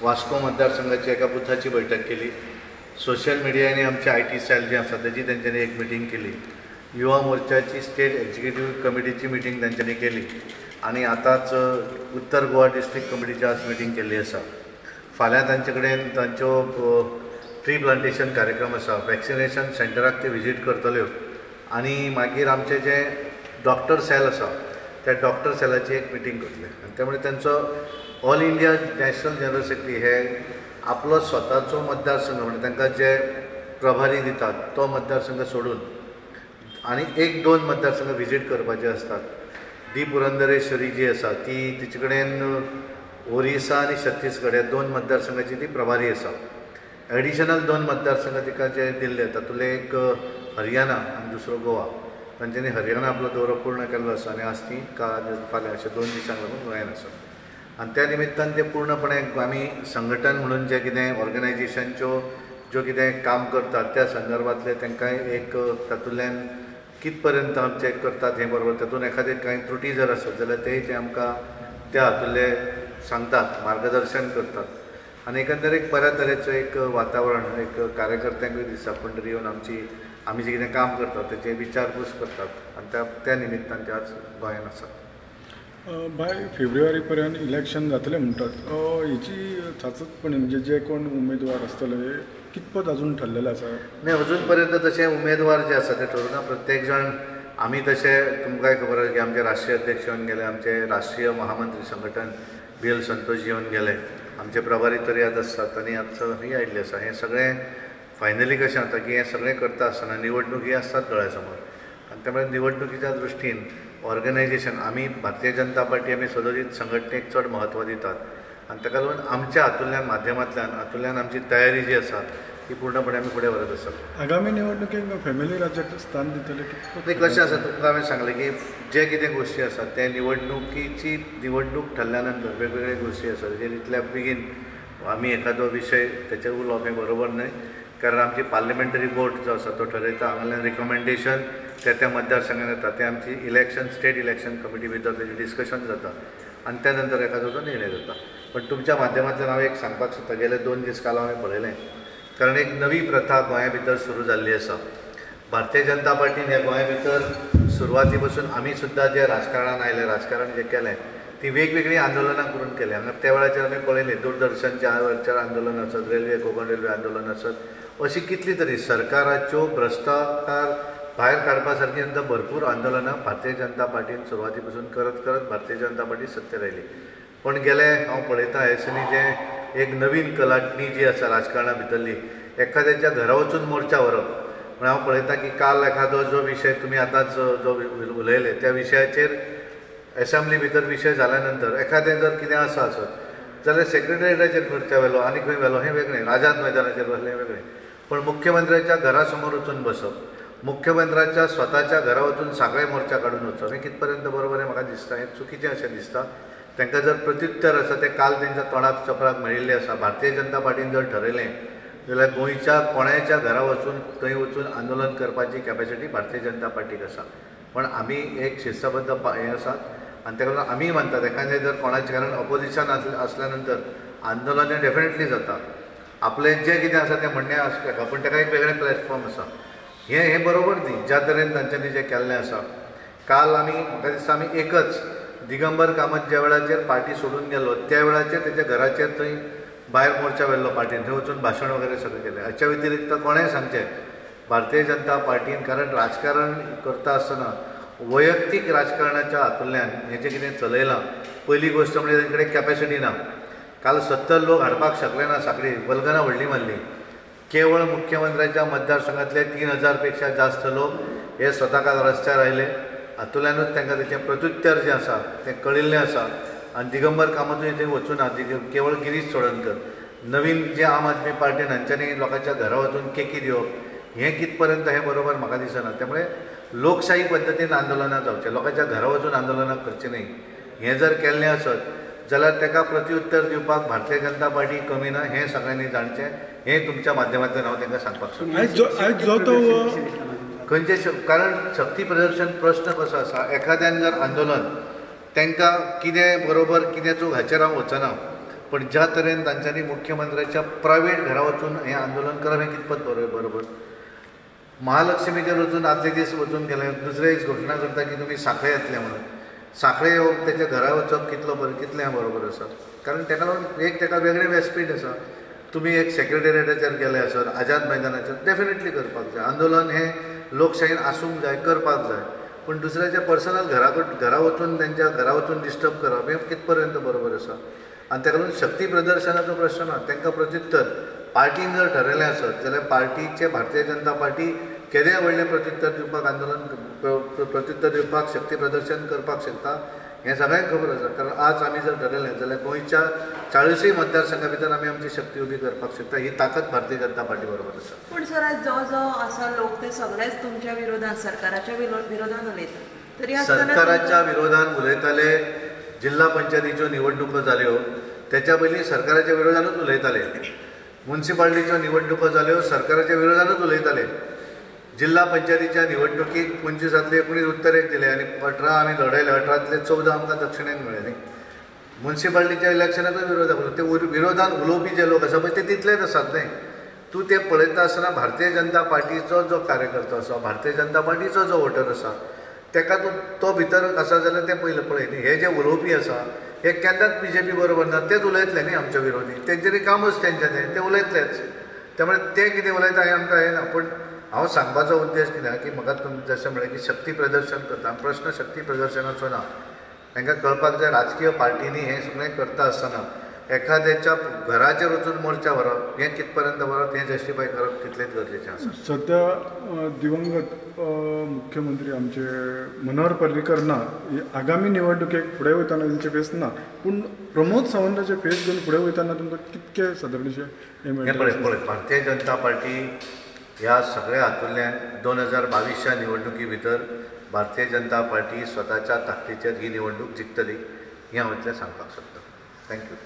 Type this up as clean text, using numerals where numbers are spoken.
वास्को मतदारसंघाची एका बुथाची बैठक केली. सोशल मिडिया आनी आमचे IT sale जे आसा तेजी तेंच्यांनी एक मिटींग केली. युवा मोर्चाची स्टेट एक्झिक्युटीव कमिटीची मिटींग तेंच्यांनी केली आनी आतांच उत्तर गोवा डिस्ट्रिक्ट कमिटीची आज मिटींग केल्ली आसा. फाल्यां तांचे कडेन तांच्यो ट्री प्लांटेशन कार्यक्रम आसा, वॅक्सिनेशन सेंटराक ते विजीट करतल्यो आनी मागीर आमचे जे डॉक्टर सेल आसा त्या डॉक्टर सेलाची एक मिटींग करतले. आनी त्यामुळे तांचो all India national general secretary हे आपलो स्वताचो मतदारसंघ म्हणजे तांकां जे प्रभारी दितात तो मतदारसंघ सोडून आनी एक दोन मतदारसंघ विजीट करपाचे आसतात. डी पुरंदरेश्वरी जी आसा ती तिचे कडेन ओरिसा आनी छत्तीसगड ह्या दोन मतदारसंघाची ती प्रभारी आसा. एडिशनल दोन मतदारसंघ तिका जे दिल्ले तातूंतले एक हरियाणा आनी दुसरो गोवा. तांच्यांनी हरियाणा आपलो दौरो पूर्ण केल्लो आसा आनी आज ती काल फाल्यां अशें 2 दिसांक लागून गोंयांत आसा. आनी त्या निमित्तान ते पूर्णपणे आमी संघटन म्हणून जें कितें ऑर्गनायजेशनच्यो ज्यो कितें काम करतात त्या संदर्भांतलें तांकांय एक तातूंतल्यान कित पर्यंत आमचें करतात हें बरोबर, तातूंत एखादें कांय त्रुटी जर आसत जाल्यार तेय ते आमकां त्या हातूंतले सांगतात, मार्गदर्शन करतात. आनी एकंदर एक बऱ्या तरेचो एक वातावरण एक कार्यकर्त्यांकूय दिसता कोण तरी येवन आमची आमी जें कितें काम करतात तेचे विचारपूस करतात आनी त्या निमित्तान ते आज गोंयांत आसात. बाय फेब्रुवारी पर्यंत इलेक्शन जातलें म्हणटात, हेची चाचपणी म्हणजे जे कोण उमेदवार आसतले कितपत अजून ठरलेले आसा? नाही, अजून पर्यंत तशे उमेदवार जे आसा ते ठरूना. प्रत्येक जाण आमी तशे तुमकांय खबर आसा की आमचे राष्ट्रीय अध्यक्ष येवन गेले, आमचे राष्ट्रीय महामंत्री संघटन बी एल संतोष येवन गेले, आमचे प्रभारी तरी आतां आसतात आनी आतां ही आयिल्ली आसा. हें सगळें फायनली कशें जाता की हें सगळें करता आसतना निवडणुकी आसतात दोळ्या समोर आनी त्यामुळे निवडणुकीच्या दृश्टीन ऑर्गनायजेशन आमी भारतीय जनता पार्टी आमी सदोदीत संघटनेक चड म्हत्व दितात आनी ताका लागून आमच्या हातूंतल्यान माध्यमांतल्यान हातूंतल्यान आमची तयारी जी आसा ती पूर्णपणे आमी फुडें व्हरत आसात. आगामी निवडणुकेक फॅमिली राज्याक स्थान दितले? तें कशें आसा तुमकां हांवें सांगलें की जे कितें गोश्टी आसात ते निवडणुकीची निवडणूक ठरल्या नंतर वेगवेगळे गोश्टी आसात तेजेर इतल्या बेगीन आमी एखादो विशय तेचेर उलोवप हें बरोबर न्हय, कारण आमची पार्लिमेंटरी बोर्ड जो आसा तो ठरयता, हांगाल्यान रिकमेंडेशन त्या त्या मतदारसंघान येता, ते आमची इलेक्शन स्टेट इलेक्शन कमिटी भितर तेजें डिस्कशन जाता आनी त्या नंतर एखादो तो निर्णय जाता. पण तुमच्या माध्यमांतल्यान हांव एक सांगपाक सोदता, गेले 2 दीस काल हांवें पळयलें, कारण एक नवी प्रथा गोंया भितर सुरू जाल्ली आसा. भारतीय जनता पार्टीन ह्या गोंया भितर सुरवाती पसून आमी सुद्दां जे राजकारणान आयले, राजकारण जें केलें ती वेगवेगळीं आंदोलनां करून केलें. हांगा त्या वेळाचेर आमी पळयलें दूरदर्शनच्या वेळाचेर आंदोलन आसत, रेल्वे कोंकण रेल्वे आंदोलन आसत, अशी कितली तरी सरकाराच्यो भ्रश्टाचार भायर काडपा सारकी सुद्दां भरपूर आंदोलनां भारतीय जनता पार्टीन सुरवाती पसून करत करत भारतीय जनता पार्टी सत्तेर आयली. पण गेले हांव पळयतां हे दिसांनी जें एक नवीन कलाटणी जी आसा राजकारणा भितरली, एखाद्याच्या घरा वचून मोर्चा व्हरप. म्हण हांव पळयतां की काल एखादो जो विशय तुमी आतांच जो उलयले त्या विशयाचेर एसेंब्ली भितर विशय जाल्या नंतर एखादें जर कितें आसा आसत जाल्यार सेक्रेटरीटाचेर मोर्चा व्हेलो आनी खंय व्हेलो हें वेगळें, आझाद मैदानाचेर व्हेलें हें वेगळें, पण मुख्यमंत्र्याच्या घरा समोर वचून बसप, मुख्यमंत्र्याच्या स्वताच्या घरा वचून सांखळे मोर्चा काडून वचप हें कित पर्यंत बरोबर हें म्हाका दिसता, हें चुकीचें अशें दिसता. तांकां जर प्रत्युत्तर आसा तें काल तेंच्या तोंडाक चपराक मेळिल्लें आसा. भारतीय जनता पार्टीन जर ठरयलें जाल्यार गोंयच्या कोणायच्या घरा वचून थंय वचून आंदोलन करपाची कॅपेसिटी भारतीय जनता पार्टीक आसा. पण आमी एक शिस्तबद्ध हें आसा आनी ताका लागून आमी मानतात एखादें जर कोणाचें, कारण ऑपोजिशन आसल्या नंतर आंदोलन हें डेफिनेटली जाता, आपलें जें कितें आसा तें म्हणणें आसता, पूण ताका एक वेगळें प्लॅटफॉर्म आसा. हें हें बरोबर न्ही ज्या तरेन तांच्यांनी जें केल्लें आसा. काल आमी म्हाका दिसता आमी एकच दिगंबर कामत ज्या वेळाचेर पार्टी सोडून गेलो त्या वेळाचेर तेच्या घराचेर थंय भायर मोर्चा व्हेल्लो पार्टीन, थंय वचून भाशण वगैरे सगळें केलें. हाच्या व्यतिरिक्त कोणेंय सांगचें भारतीय जनता पार्टीन, कारण राजकारण करता आसतना वैयक्तीक राजकारणाच्या हातूंतल्यान हें जें कितें चलयलां, पयली गोश्ट म्हणजे तेंचे कडेन कॅपेसिटी ना. काल 70 लोक हाडपाक शकले ना, सांखळी वल्गना व्हडली मारली. केवळ मुख्यमंत्र्याच्या मतदारसंघातले 3000 पेक्षा जास्त लोक हे स्वता काल रस्त्यार आयले. हातूंतल्यानूच तांकां तेचें प्रत्युत्तर जें आसा तें कळिल्लें आसा. आनी दिगंबर कामतूय थंय वचूना, केवळ गिरीश चोडणकर नवीन जे आम आदमी पार्टीन हांच्यांनी लोकांच्या घरा वचून केकी दिवप हें कित पर्यंत हें बरोबर म्हाका दिसना. त्यामुळे लोकशाही पद्दतीन आंदोलनां जावचें, लोकांच्या घरा वचून आंदोलनां करचीं न्हय. हें जर केल्लें आसत जाल्यार ताका प्रत्युत्तर दिवपाक भारतीय जनता पार्टी कमी ना हें सगळ्यांनी जाणचें. हें तुमच्या माध्यमांतल्यान हांव तांकां सांगपाक सोदतां. खंयचे कारण शक्ती प्रदर्शन प्रश्न कसो आसा, एखाद्यान जर आंदोलन तांकां कितें बरोबर कितें चूक हाचेर हांव वचना, पण ज्या तरेन तांच्यांनी मुख्यमंत्र्याच्या प्रायवेट घरा वचून हें आंदोलन करप हें कितपत बरोबर. महालक्ष्मीचेर वचून आदले दीस वचून गेले, दुसरे दीस घोशणा करता की तुमी सांखळे येतले म्हणून. सांखळे येवप तेच्या घरा वचप कितलो बरें कितलें बरोबर आसा, कारण ताका लागून एक ताका वेगळें व्यासपीठ आसा. तुमी एक सेक्रेटेरिएटाचेर गेले आसत, आझाद मैदानाचेर, डेफिनेटली करपाक जाय. आंदोलन हें लोकशाहीन आसूंक जाय, करपाक जाय. पूण दुसऱ्याच्या पर्सनल घरा वचून तेंच्या घरा वचून डिस्टर्ब करप हें कित पर्यंत बरोबर आसा. आनी ताका लागून शक्ती प्रदर्शनाचो प्रश्न ना. तांकां प्रत्युत्तर पार्टीन जर ठरयलें आसत जाल्यार पार्टीचे भारतीय जनता पार्टी केदें व्हडलें प्रत्युत्तर दिवपाक आंदोलन प्रत्युत्तर दिवपाक शक्ती प्रदर्शन करपाक शकता हें सगळ्यांक खबर आसा. कारण आज आमी जर ठरयलें जाल्यार गोंयच्या 40 मतदारसंघा भितर आमी आमची शक्ती उबी करपाक शकता. ही ताकद भारतीय जनता पार्टी बरोबर आसा. पूण सर आज जो जो आसा लोक ते सगळेच तुमच्या विरोधात, सरकाराच्या विरोधात उलयतात, तरी सरकाराच्या विरोधात उलयताले. जिल्हा पंचायतीच्यो निवडणुको जाल्यो तेच्या पयलीं सरकाराच्या विरोधानूच उलयताले. मुन्सिपाल्टीच्यो निवडणुको जाल्यो सरकाराच्या विरोधानूच उलयताले. जिल्हा पंचायतीच्या निवडणुकीक 25 19 उत्तरेक दिले आनी 18 आमी लढयले, 18तले 14 आमकां दक्षिणेक मेळ्ळे न्ही. मुन्सिपाल्टीच्या इलेक्शनाकूय विरोध आसलो. ते विरोधान उलोवपी जे लोक आसा पळय ते तितलेच आसात न्ही. तूं ते पळयता आसतना भारतीय जनता पार्टीचो जो कार्यकर्तो आसा, भारतीय जनता पार्टीचो जो वोटर आसा तेका तूं तो भितर आसा जाल्यार तें पयलें पळय न्ही. हे जे उलोवपी आसा हे केन्नाच बीजेपी बरोबर ना, तेच उलयतले न्ही आमच्या विरोधी. तेंच्यांनी कामूच तेंचें तें, ते उलयतलेच. त्यामुळे ते कितें उलयता हें आमकां हें ना. पूण हांव सांगपाचो उद्देश कितें की म्हाका तुमी जशें म्हळें की शक्ती प्रदर्शन करता, प्रश्न शक्ती प्रदर्शनाचो ना. तांकां कळपाक जाय राजकीय पार्टींनी हें सगळें करता आसतना एखाद्याच्या घराचेर वचून मोर्चा व्हरप हें कित पर्यंत व्हरप हें जस्टिफाय करप तितलेंच गरजेचें आसा. सध्या दिवंगत मुख्यमंत्री आमचे मनोहर पर्रीकर ना, आगामी निवडणुकेक फुडें वयतना तेंचे फेस ना, पूण प्रमोद सावंताचे फेस घेवन फुडें वयतना तुमकां कितके सादारणशें हें पळय पळय भारतीय जनता पार्टी ह्या सगळ्या हातूंतल्यान 2022च्या निवडणुकी भितर भारतीय जनता पार्टी स्वताच्या ताकदीचेर ही निवडणूक जिखतली हें हांव इतलें सांगपाक सोदतां. Thank you.